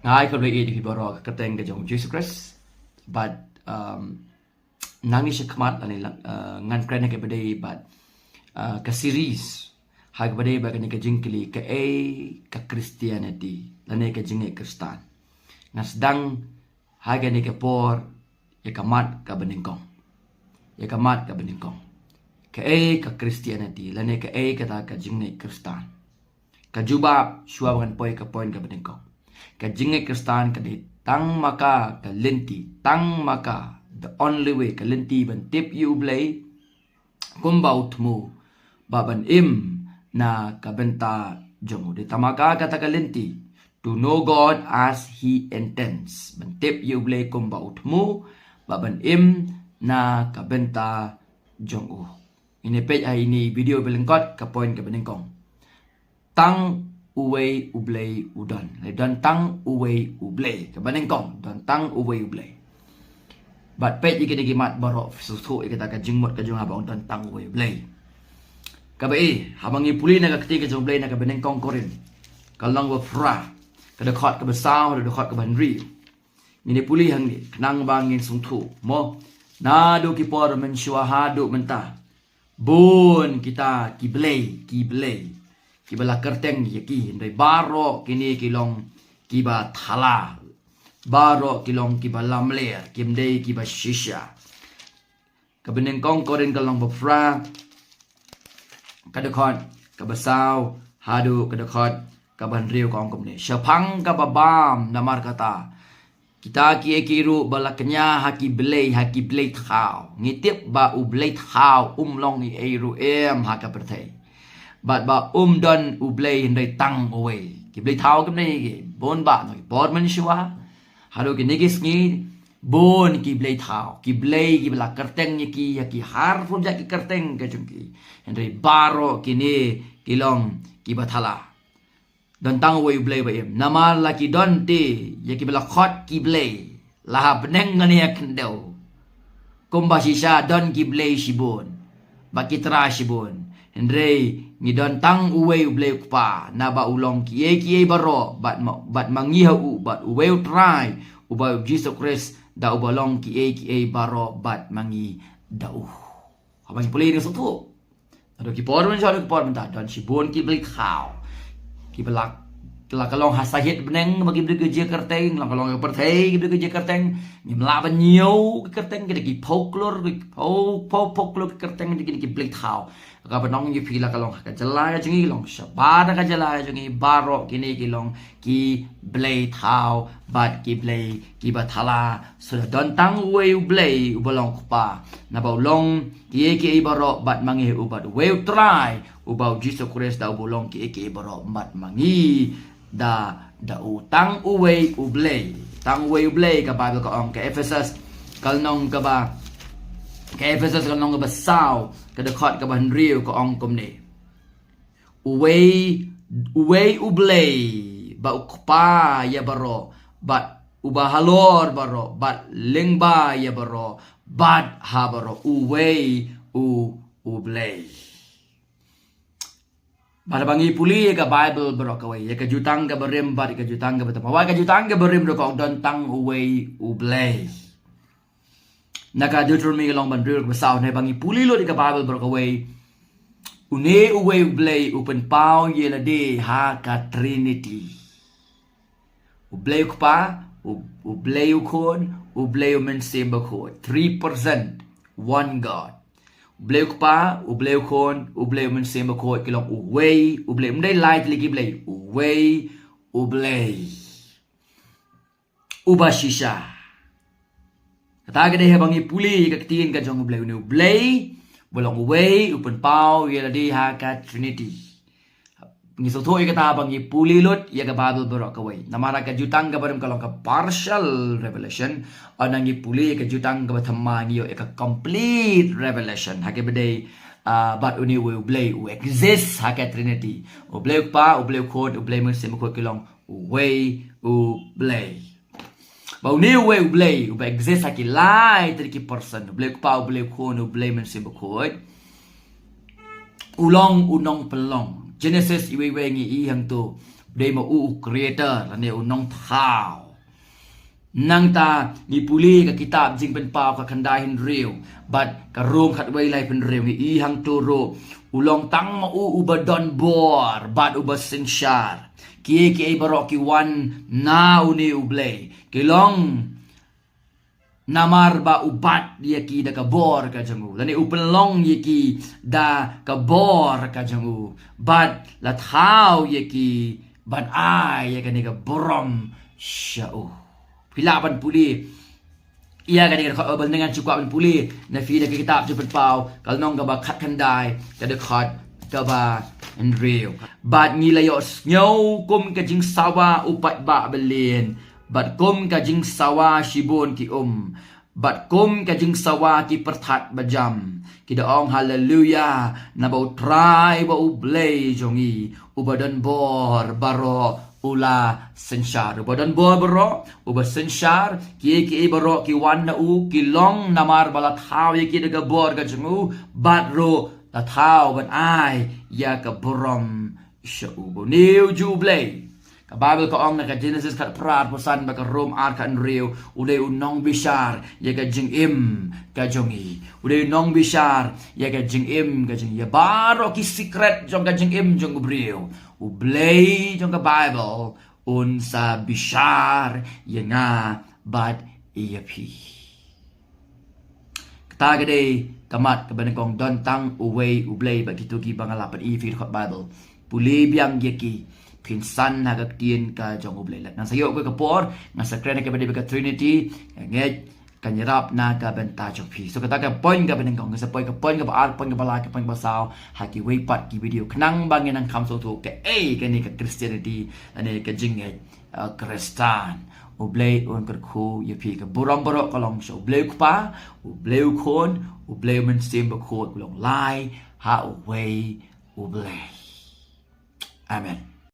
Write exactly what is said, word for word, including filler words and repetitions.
Nga ai khublei ïa phi baroh ha ka kyrteng ka jong u Jisu Khrist. Bad, um, nangne shakhmat lane, uh, ngan kren ha kaba ïadei bad, uh, ka series ha kaba ïadei bad kane ka jingkylli, kaei ka Christianity lane ka jingngeit Khristan. Ngan sdang ha kane ka por ïa ka mat kaba nyngkong. Ïa ka mat kaba nyngkong. Kaei ka Christianity lane kaei kata ka jingngeit Khristan. Ka jubab shuwa ba ngan poi ka point kaba nyngkong. Ka jingngeit Khristan ka dei tang ma ka ka lynti, tang ma ka, the only way, ka lynti ban tip ïa u Blei kumba u thmu, bad ban im na ka bynta jong u. Dei tang ma ka kata ka lynti, to know God as he intends. Ban tip ïa u Blei kumba u thmu, bad ban im na ka bynta jong u. Ngin ïa peit ha ine i video ba lyngkot, ka point kaba nyngkong. Tang uwei u Blei u don. Lane don tang uwei u Blei. Kaba nyngkong, don tang uwei u Blei. Bad peit ïa kine ki mat baroh, sngewthuh ïa kata ka jingmut ka jong nga ba ong don tang uwei u Blei. Kaba ïa, haba ngi pule na ka ktien ka jong u Blei na kaba nyngkong Korinth, ka lynnong ba phra, ka dkhot kaba saw, ka dkhot kaba hynriew. Ngin ïa pule hangne, khnang ba ngin sngewthuh. Mo, naduh ki por mynshuwa haduh mynta, bun kita ki blei, ki blei kiba la kyrteng ïa ki, hynrei baroh kine ki long kiba thala. Baroh ki long kiba lamler, kim dei kiba shisha. Kaba nyngkong Korinth ka lynnong ba phra, ka dkhot kaba saw haduh ka dkhot kaba hynriew ka ong kumne. Shaphang kaba bam namar kata, kita kiei kiei ruh ba la kñia ha ki blei, ha ki blei thaw. Ngi tip ba u blei thaw um long ei ei ruh em ha ka pyrthei. Bad ba um don u Blei hynrei tang uwei. Ki blei thaw kim dei ki bun bah, na ki por mynshuwa haduh kine ki sngi, bun ki blei thaw, ki blei kiba la kyrteng ïa ki ha ki har phra ki kyrteng ka jong ki. Hynrei baroh kine ki long kiba thala. Don tang uwei u Blei ba im. Namar la ki don te ïa kiba la khot ki blei, la ha bneng lane ha khyndew. Kumba shisha don ki blei shibun, bad ki trai shibun. Hynrei ngi don tang uwei u Blei u Kpa, naba u long kiei kiei baroh, bad ma, bad ma ngi ha u, bad uwei u Trai, uba u Jisu Khrist, da uba long kiei kiei baroh bad ma ngi da u. Haba ngi pule ngi sngewthuh. Haduh ki por mynshuwa, haduh ki por mynta, don shibun ki blei thaw. Kiba la, la ka long ha sahit bneng ba ki briew ki jia kyrteng, la ka long ha pyrthei ki briew ki jia kyrteng. Ngim lah ban ñiew ki kyrteng, kita ki folklore, ki fol-, fol-, folklore ki kyrteng, kita ki blei thaw. Kaba nong ïa phi, la ka long ha ka jylla ka jong ngi, long shabar ha ka jylla ka jong ngi, baroh kine ki long ki blei thaw bad ki blei kiba thala. Sa don tang uwei u Blei uba long Kpa, naba u long kiei kiei baroh bad ma ngi ha u, bad uwei u Trai, uba u Jisu Khrist, da uba u long kiei kiei baroh bad ma ngi da, da u. Tang uwei u Blei. Tang uwei u Blei, ka Baibl ka ong, ka Ephesus ka lynnong kaba, ka Ephesus ka lynnong kaba saw, ka dkhot kaba hynriew ka ong kumne. Uwei, uwei u Blei, ba u Kpa ïa baroh, bad uba halor baroh, bad lyngba ïa baroh, bad ha baroh. Uwei u, u Blei. Bad haba ngi pule ïa ka Baibl baroh kawei, ïa ka Jutang kaba Rim bad ïa ka Jutang kaba Thymmai, ïa ka Jutang kaba Rim ruh ka ong don tang uwei u Blei. Na ka Deuteronomi ka lynnong ba hynriew ka dkhot ba saw, ne ba ngi pule lut ïa ka Baibl baroh kawei. Une uwei u Blei u pynpaw ïa lade ha ka Trinity. U Blei u Kpa, u, u Blei u Khun, u Blei u Mynsiem Bakhuid. Three person, one God. U Blei u Kpa, u Blei u Khun, u Blei u Mynsiem Bakhuid, ki long uwei u Blei. Ym dei lai tylli ki blei, uwei u Blei. Uba shisha. Kata ka dei haba ngi pule ka ktien ka jong u Blei, une u Blei, ba long uwei, u pynpaw ïa lade ha ka Trinity. Ngi sngewthuh ïa kata haba ngi pule lut ïa ka Baibl baroh kawei. Namar ha ka Jutang kaba Rim ka long ka partial revelation, hynrei ngi pule ïa ka Jutang kaba Thymmai ngi ïoh ïa ka complete revelation. Ha kaba dei, ah, bad une uwei u Blei u exist ha ka Trinity. U Blei u Kpa, u Blei u Khun, u Blei u Mynsiem Bakhuid, ki long uwei u Blei. Ba une uwei u Blei uba exist ha ki lai tylli ki person, u Blei u Kpa, u Blei u Khun, u Blei u Mynsiem Bakhuid, u long u nongpynlong. Genesis iwei iwei ngi i hangto, dei ma u u creator lane u nongthaw. Nangta ngi pule ka kitab Jingpynpaw khatkhyndai hynriew bad ka Rom khatwei laiphew hynriew, ngi i hangto ruh, u long tang ma u uba don bor bad uba synshar. Kiei kiei baroh ki wan na une u Blei, ki long namar ba u bat ïa ki da ka bor ka jong u, lane u pynlong ïa ki da ka bor ka jong u, bad la thaw ïa ki ban ai ïa kane ka burom sha u. Phi lah ban pule ïa kane ka dkhot Baibl, ngan shu kwah ban pule na phi na ka kitab Jingpynpaw ka lynnong kaba khatkhyndai, ka dkhot kaba hynriew. Bad ngi la ïohsngew kum ka jingsawa u paidbah byllian, bad kum ka jingsawa shibun ki um, bad kum ka jingsawa ki pyrthat bajam, ki da ong, Haleluya, naba U Trai ba U Blei jong ngi, uba don bor baroh, u la synshar. Uba don bor baroh, uba synshar. Kiei kiei baroh ki wan na u, ki long namar ba la thaw ïa ki da ka bor ka jong u, bad ruh la thaw ban ai ïa ka burom sha u. Bad une u ju Blei, ka Baibl ka ong na ka Jenesis khatphra arphew san bad ka Rom ar khathynriew, u dei u nongbishar ïa ka jingim ka jong ngi. U dei u nongbishar ïa ka jingim ka jong ngi, ïa baroh ki secret jong ka jingim jong u briew. U Blei jong ka Baibl un sa bishar ïa nga bad ïa phi. Kata ka dei ka mat kaba nyngkong, don tang uwei U Blei bad kito kiba nga la pyni ïa phi dkhot Baibl, pule biang ïa ki, phin san ha ka ktien ka jong U Blei. Ngan sa ïoh ka por, ngan sa kren ha kaba dei bad ka Trinity, nga ngeit kan ïarap na ka bynta jong phi. So kata ka point kaba nyngkong, ngan sa poi ka point kaba ar, point kaba lai, ka point kaba saw ha kiwei pat ki video, khnang ba ngin nang kham sngewthuh kaei kane ka Christianity lane ka jingngeit, uh, Khristan. U Blei un kyrkhu ïa phi. Ka burom baroh ka long sha U Blei U Kpa, U Blei U Khun, U Blei U Mynsiem Bakhuid, u long lai ha uwei U Blei. Amen.